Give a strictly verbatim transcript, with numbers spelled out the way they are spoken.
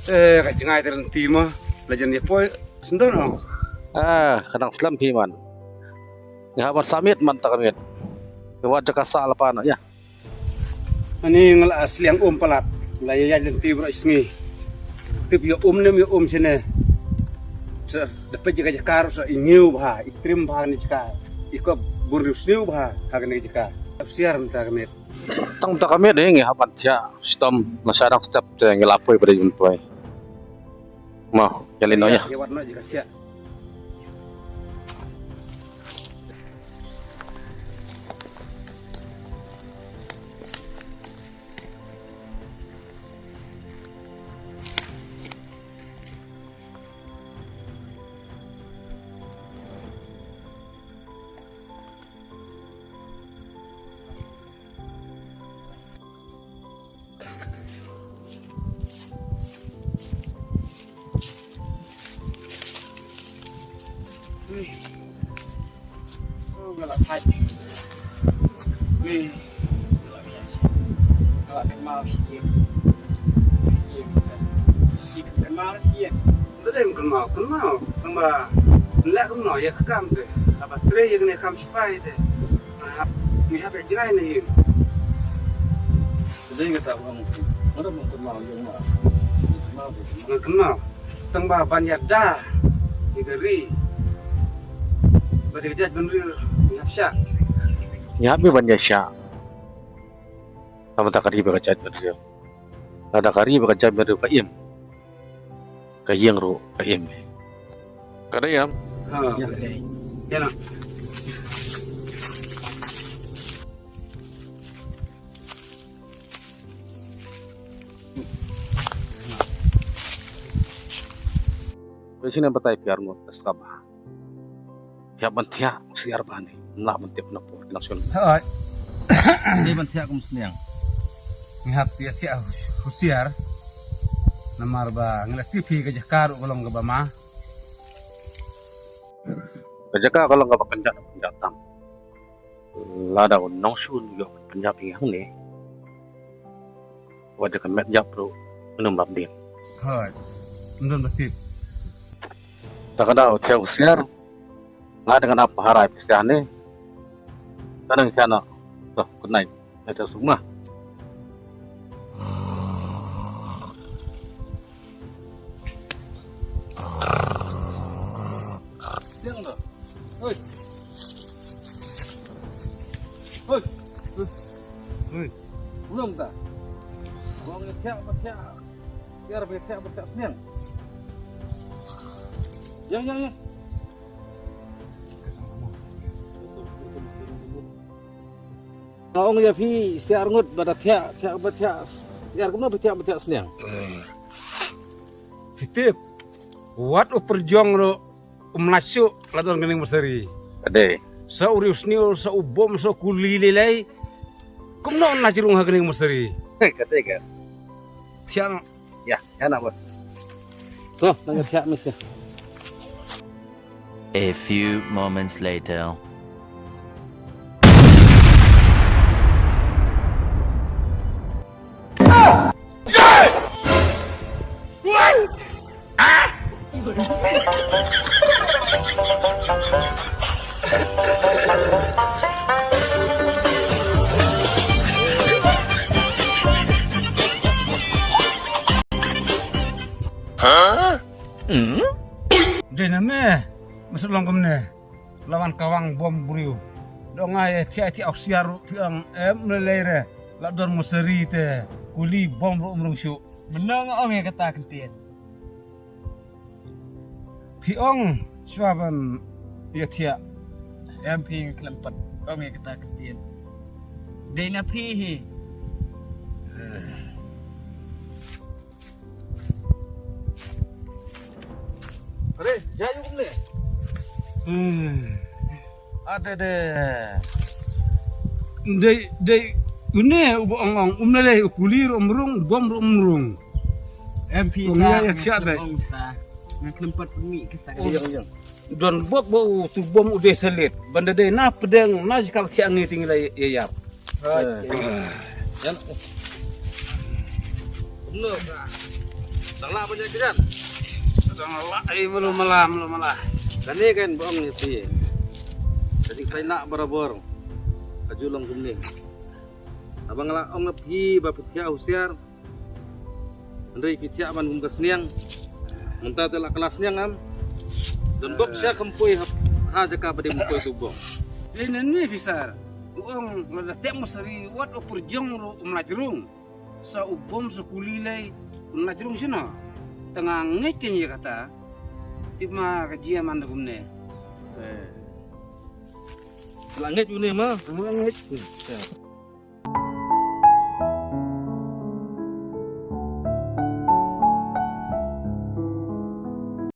Eh, ka jngai te lynti mo. La jan ïa poi sendon mo. Ah, ka dang slem phi man. Nga hap ban submit man ta ka miet. Ka wat jaka sah la pan ïa. Ani nga la sliang um palat. La ïa ïa lynti bro sngi. Tip ïa um nem ïa um sene. Sa da pej ka jaka sa i ngiu bha, i trim bha ni jaka. I kop bun riu sniu bha ha kane jaka. Tap siar mynta ka miet. Tang mynta ka miet eh ngi hap ban thiah shitom na sha dang step te ngi la poi ba dei un poi. Mo, ïa lin noh ïa. Ïa wat noh jaka thiah. Ui. Oh, nga la thait. Ui. Nga la kynmaw shi ïing. Shi ïing. Shi kynmaw shi ïing. Nda dei kynmaw, kynmaw. Tang ba nleh kumno ïa ka kam te. Haba trei ïa kane kam sipai te. Nga hap, nga hap ïa jngai na ïing. Dei kata ba nga, nga da kynmaw ïa nga. Kynmaw, kynmaw. Tang ba ban ïada ïa ka ri. Ba dei ka jaitbynriew ngi hap shah. Ngi hap ban ïa shah. Namar ka ri ba ka jaitbynriew. Lada ka ri ba ka jaitbynriew ka im, ka ïing ruh ka im. Ka dei em? Ha, ka dei. Ïa na. Phi sngewbha batai phi arngut, da skhem bha. Phi hap ban thiah husiar bha ne. Ym lah ban tip na por ki nang sngewbha. Hooid. Dei ban thiah kum sniang. Ngi hap thiah thiah hus-, husiar. Namar ba ngi la tip phi ka jaka ruh ka long kaba ma. Ka jaka ka long kaba kynjat kynjat tam. Lada u nongshun u ïoh pynjah ïa hangne. Wat da ka met jap ruh, ngam lap dien. Hooid. Ym don ba tip. Ta ka dei u thiah husiar. Nga dang nap pahara pisa ne. Ka dang thiah noh. Toh, good night. Nga thiah suk ma. Sniang noh. Hoi. Hoi. Hoi. Ulong ta. Ulong ïa thiah ba thiah. Ïa ba thiah ba thiah sniang. Ïa, ïa, ïa. Nga ong ïa phi, syiar ngut ba da thiah, thiah ba thiah, syiar kumno ba thiah ba thiah sniang. Phi tip, wat u pyrjong ruh um lah shuh la don kane ka mustari. Ka dei. Sa u riewsniew, sa u bom, sa u kuli lei lei. Kumno un lah jrung ha kane ka mustari. Ka dei ka. Thiah noh. Ïa, ïa na bos. To, nang thiah mih sha. A few moments later. Dei na me, me shu long kumne. La wan kawang bom briew. Dang ïa thiah thiah u syiar ruh phi ong em lei lei re. La don mustari te kuli bom ruh um rung shuh. Mynno nga ong ïa kata kyntien. Phi ong shuwa ban ïa thiah. Em phi nga khlem pat ong ïa kata kyntien. Dei na phi hi. Are, jai kum ne. Hmm. Ade de. Dei, dei, une uba ong ong, um lei lei, u kuli ruh um rung, bom ruh um rung. Em phi ong ta, ïa, ïa, nga siat khlem dei. Ong ta. Nga khlem pat pynmih kita. Ïa, ïa. Don bok ba u tu bom u dei salit. Ban da dei na pdeng, na jaka thiah ngi te ngi la ïa, ïa, ïa. Right. Eh. Yan. Kumno ka? Dang lah ban ïa kjat. Dang lah, eh, malu mala, malu mala. Kane kan ba ong ïa phi. Ka jingsaiñ lah barabor. Ka ju long kumne. Haba nga la ong ïa phi ba phi thiah husiar. Hynrei phi thiah ban kum ka sniang. Mynta te la ka la sniang am. Don bok sha kham poi ha, ha jaka ba dei kham poi tu bok. Dei ne ne phi sar. U ong la da tep mosari wat u pyrjong ruh um lait rung. Sa u bom sa kuli lei un lait rung shano. Tang nga ngeit kein ïa kata. Tip ma ka jia man da kumne. Eh. Sa la ngeit une ma. Nga ngeit.